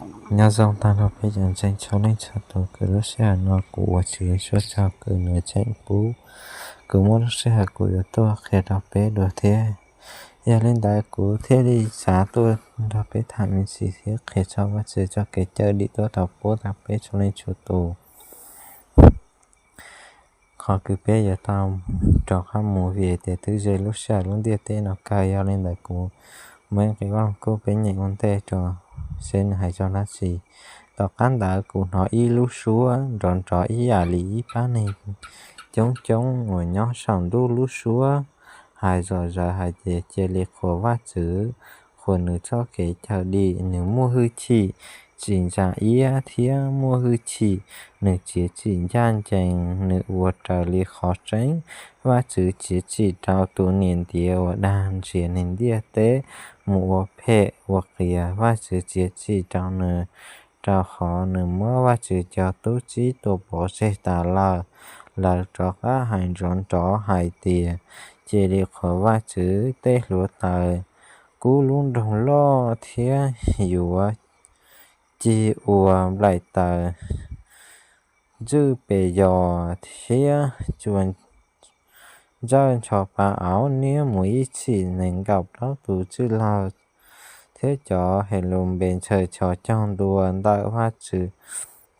Nyob zoo tag nrho peb cov ntseeg txhua leej txhua tus, kws lub sij hawm no kuv ua Tswv Yexus tsaug kws nws tseem pub kuv muaj lub sij hawm kuv yuav tuaj qhia rau peb dua thiab. Yog li ntawd kuv thiaj li xav tuaj nrog peb tham me ntsis thiab qhia txog Vajtswv txoj kev cawm dim tuaj rau pub rau peb txhua leej txhua tus. Qhov kws peb yuav tau rov qab mus vim tias twb ze lub sij hawm lub ntiaj teb no kawg, yog li ntawd kuv muab nqe Vaj Lug Kub peb nyeem ua ntej rau seb nws hais txog dab tsi. Tom qab ntawd kuv hnov ib lub suab nrov nrov ib yam li ib pab neeg coob coob uas nyob saum ntuj lub suab hais zom zaws hais tias, cia li qhuas Vajtswv, qhuas nws txoj kev cawm dim, nws muaj hwj chim tsis ntsa iab thiab muaj hwj chim, nws txiav txim ncaj ncees, nws ua raws li qhov tseeb. Vajtswv txiav txim rau tus niam ntiav uas dag ntxias neeg ntiaj teb mus ua phem ua qias, Vajtswv txiav txim rau nws, rau qhov nws muab Vajtswv cov tub txib tua pov tseg tas lawm. Lawv rov qab hais nrov nrov hais tias, cia li qhuas Vajtswv, tej hluav taws kub lub nroog loj thiab yuav cig ua nplaim taws ntxwj pes yos thiab tsuas ntsawj ncho pa auv niab mus ib txhis nees nkaum plaub tus txwj laug thiab cov Helunpes ntshaw chos caug ntua ntawm Vajtswv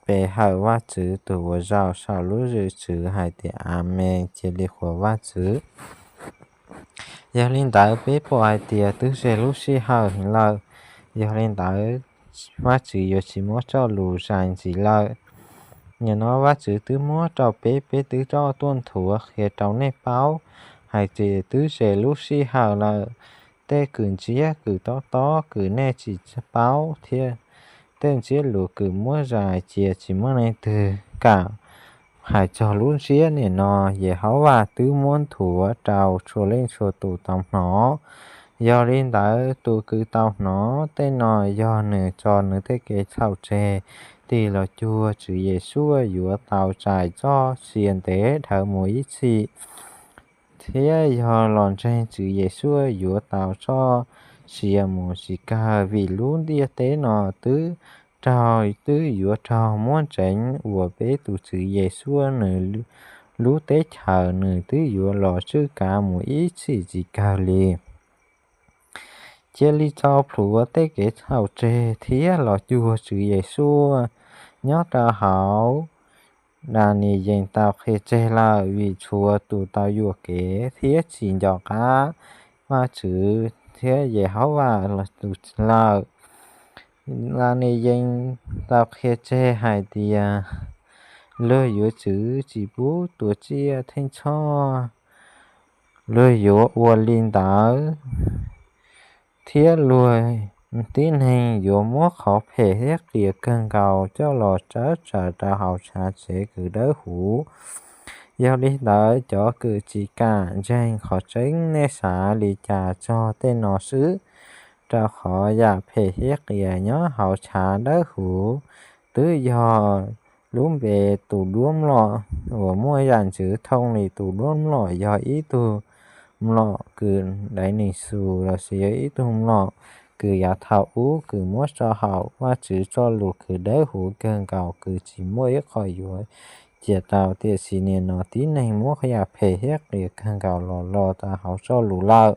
pe hawm Vajtswv tus uas zaum saum lub zwm tswv hais tias, Amees, cia li qhuas Vajtswv. Yog li ntawd peb pom hais tias twb ze lub sij hawm heev lawm, yog li ntawd Vajtswv yuav tsis muab txoj lus zais ntxiv lawm. Nim no Vajtswv twb muab rau peb, peb twb coj tuaj nthuav qhia rau nej paub hais tias twb ze lub sij hawm lawm. Tej kws ntsiab kws tob tob kws nej tsis paub thiab tej ntsiab lus kws muab zais cia tsis muaj leej twg kam hais txog lub ntsiab nim no, Yehauvas twb muab nthuav rau txhua leej txhua tus tau hnov. Yog li ntawd tus kws tau hnov tej no yog nws tso nws tej kev txhaum tseg tig los cuag Tswv Yexus yuav tau txais txoj sia ntev dhawv mus ib txhis, thiab yog los ntseeg Tswv Yexus yuav tau txoj sia mus tsis kawg, vim lub ntiaj teb no twb raug, twb yuav raug muab ntseev uas peb tus Tswv Yexus nws lub teb chaws nws twb yuav los tswj kav mus ib txhis tsis kawg li. Cia li tso plhuav tej kev txhaum tseg thiab los cuag Tswv Yexus. Nyob rau hauv Daniyees tau qhia tseg lawm, vim txhua tus tau yuam kev thiab tsis nco qab Vajtswv thiab Yehauvas lawm. Daniyees tau qhia tseg hais tias luag yuav tswv tsis pub tua tsiaj theej txhoj, luag yuav ua li ntawd, thiab luag tib neeg yuav muab qhov phem thiab qias kawg nkaus coj los tsawb tsaws rau hauv tshav tsev kws dawb huv. Yog li ntawd cov kws tsis kam ntseeg qhov tseeb, nej xav li cas txog tej no xwb? Rau qhov yam phem thiab qias nyob hauv tshav dawb huv twb yog lub npe tus duab mlom uas muaj yam ntxwv thooj li tus duab mlom, yog ib tug mlom kws daiv nees xus lossis yog ib tug mlom kws yav thaum ub kws muab tso hauv Vajtswv txoj lus kws dawb huv kawg nkaus kws tsis muaj ib qho yuav cia tau. Tiam sis nim no tib neeg muab yam phem thiab qias kawg nkaus los los rau hauv txoj lus lawm.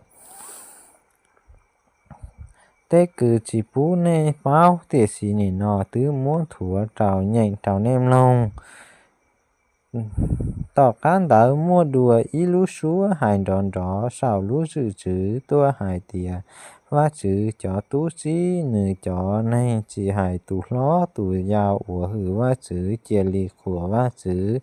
Tej kws tsis pub nej paub, tiam sis nim no twb muab nthuav rau nyeem rau nej mloog. Tom qab ntawd muaj dua ib lub suab hais nrov nrov saum lub zwm tswv tuaj hais tias, Vajtswv cov tub txib, nws cov neeg tsis hais tus hlob tus yau uas hwm Vajtswv, cia li qhuas Vajtswv.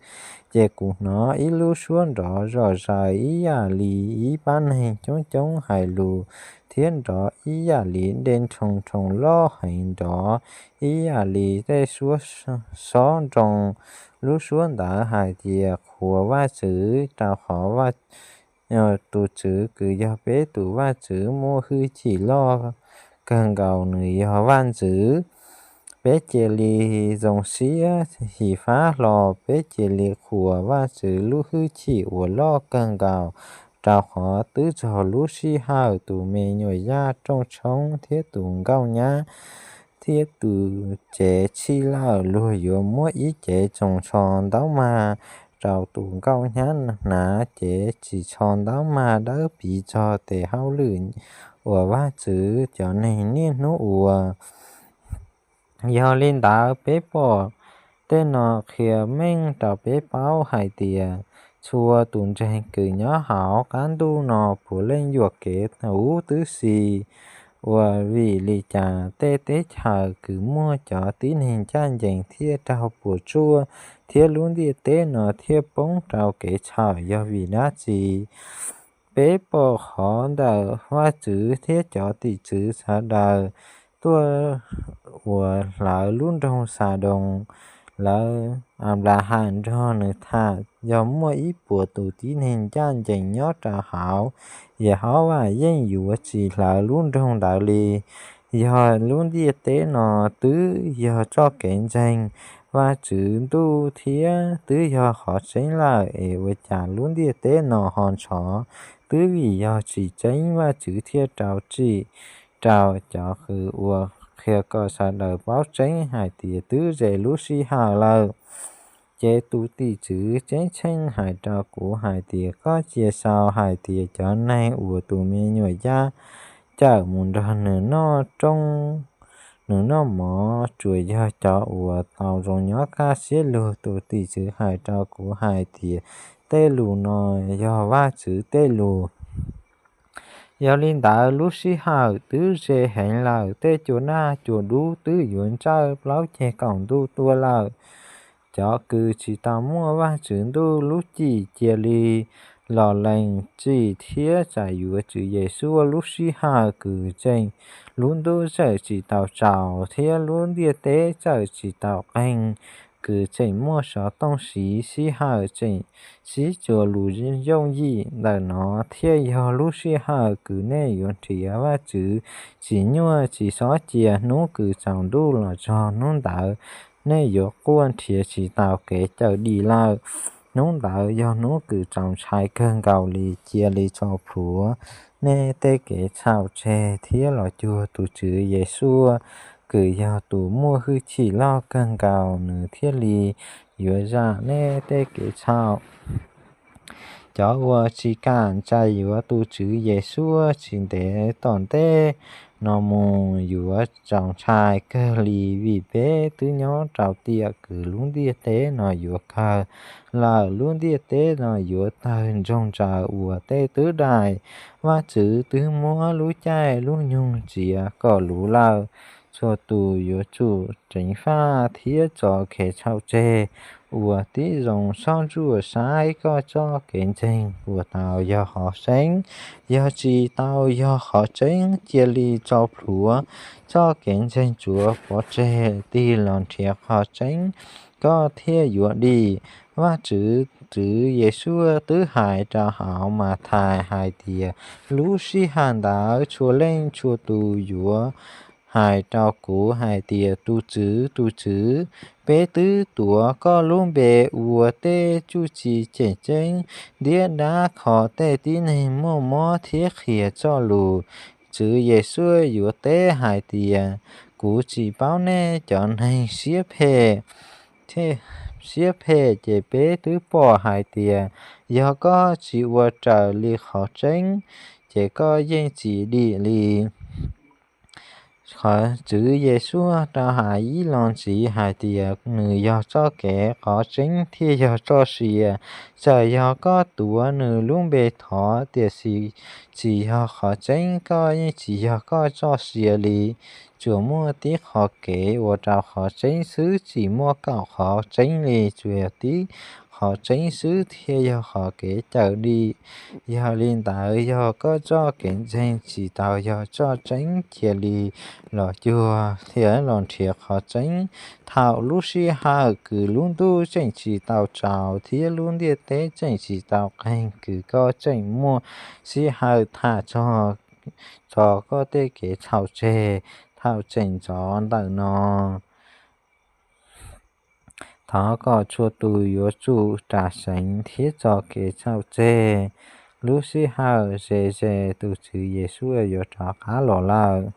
Ces kuv hnov ib lub suab nrov zom zaws ib yam li ib pab neeg coob coob hais lus, thiab nrov ib yam li dej nroo nroo loj heev, nrov ib yam li tej suab xob nroo. Lub suab ntawd hais tias, Qhuas Vajtswv, rau qhov tus Tswv kws yog peb tus Vajtswv muaj hwj chim loj kawg nkaus, nws yog vaj ntxwv. Peb cia li zoo siab xyiv fab hlo, peb cia li qhuas Vajtswv lub hwj chim uas loj kawg nkaus, rau qhov twb txog lub sij hawm tus me nyuam yaj rooj tshoob thiab tus nkauj nyab thiab tus cev tshij lawm, luag yuav muab ib cev tsoos tsho ntaub mag rau tus nkauj nyab hnav, ces tsis tsho ntaub mag dawb piv txog tes hauj lwm uas Vajtswv cov neeg niaj hnub ua. Yog li ntawd, peb pom tej no qhia meej rau peb paub hais tias txhua tus ntseeg kws nyob hauv qab ntuj no puav leej yuam kev huv tib si. Ua vim li cas tej teb chaws kws muaj cov tib neeg ncaj ncees thiaj raug puas tsuaj, thiab lub ntiaj teb no thiaj poob rau kev txhaum? Yog vim dab tsi? Peb pom qhov ntawm Vajtswv thiab cov tim tswv sawv daws tuaj uas hlawv lub nroog Xadoos. Lawv, Anplaham nrog nws tham, yog muaj ib puas tus tib neeg ncaj ncees nyob rau hauv, Yehauvas yeej yuav tsis hlawv lub nroog ntawd li. Yog lub ntiaj teb no twb yog txoj kev ntseeg Vajtswv Ntuj thiab twb yog qhov tseeb lawm, es ua cas lub ntiaj teb no ho ntxhov? Twb vim yog tsis tseeb Vajtswv thiaj rau txim rau cov kws ua, qhia kom sawv daws paub tseeb hais tias twb ze lub sij hawm lawm. Ces tus tim tswv ceeb tsheej hais rau kuv hais tias, koj cia sau hais tias cov neeg uas tus me nyuam yaj cawm mus nrog nws noj rooj, nws noj mov, tsuas yog cov uas tau zoo nyob kaj siab lug. Tus tim tswv hais rau kuv hais tias, tej lus no yog Vajtswv tej lus. Yog li ntawd, lub sij hawm twb ze heev lawm, tej cua daj cua dub twb yuav ntsawj plaub ceg kaum ntuj tuaj lawm. Cov kws tsis tau muaj Vajtswv Ntuj lub cim cia li los lees txim thiab txais yuav Tswv Yexus lub sij hawm kws tseem, lub ntuj txawm tsis tau tsaus thiab lub ntiaj teb txawm tsis tau qeeg, kws tseem muaj xov tooj siv sij hawm tseem sib txuas lus yooj yim. Ntawm no thiaj yog lub sij hawm kws nej yuav nrhiav Vajtswv tsis nyuaj, tsis xob cia. Hnub kws tsaus ntuj los txog hnub ntawd nej yuav quaj nrhiav tsis tau kev cawm dim lawm. Hnub ntawd yog hnub kws txaus ntshai kawg nkaus li. Cia li tso plhuav nej tej kev txhaum tseg thiab los cuag tus Tswv Yexus, kws yog tus muaj hwj chim loj kawg nkaus, nws thiaj li yuav zam nej tej kev txhaum. Cov uas tsis kam txais yuav tus Tswv Yexus tsis ntev tom ntej no mus yuav txaus ntshai kawg li, vim peb twb nyob rau tiam kws lub ntiaj teb no yuav kawg lawm. Lub ntiaj teb no yuav tawg ntsoog ntsaws ua tej twb daim. Vajtswv twb muab lub caij lub nyoog txiav kom luv lawm. Txhua tus yuav tsum ceev faj thiab tso kev txhaum tseg. Ua tib zoo soj ntsuam saib koj txoj kev ntseeg puas tau yog qhov tseeb. Yog tsis tau yog qhov tseeb, cia li tso plhuav txoj kev ntseeg tsuav pov tseg, tig los nrhiav qhov tseeb, koj thiaj yuav dim. Vajtswv, Tswv Yexus twb hais rau hauv Mathais hais tias, lub sij hawm ntawd txhua leej txhua tus yuav hais rau kuv hais tias, tus Tswv, tus Tswv, peb twb tuav koj lub npe ua tej txuj ci tseem ceeb ntiab dab kho tej tib neeg muaj mob thiab qhia txoj lus. Tswv Yexus yuav teb hais tias, kuv tsis paub nej cov neeg siab phem. Siab phem. Ces peb twb pom hais tias, yog koj tsis ua raws li qhov tseeb, ces koj yeej tsis dim li. Qhov Tswv Yexus rov hais ib los ntxiv hais tias, nws yog txoj kev, qhov tseeb thiab yog txoj sia. Txawm yog koj tuav nws lub npe thov, tiam sis tsis yog qhov tseeb, koj yeej tsis yog koj txoj sia li. Tsuas muaj tib qho kev ua rau qhov tseeb xwb, tsis muaj kaum qhov tseeb li, tsuas yog tib qhov tseeb xwb thiaj yog qhov kev cawm dim. Yog li ntawd, yog koj txoj kev ntseeg tsis tau yog txoj tseeb, cia li los cuag thiab los nrhiav qhov tseeb. Thaum lub sij hawm kws lub ntuj tseem tsis tau tsaus thiab lub ntiaj teb tseem tsis tau qeeg, kws koj tseem muaj sij hawm tham txog tso koj tej kev txhaum tseg thaum tseem ntxov ntawm no. Thov kom txhua tus yuav tsum ras seev thiab tso kev txhaum tseg. Lub sij hawm ze ze tus Tswv Yexus yuav rov qab los lawm.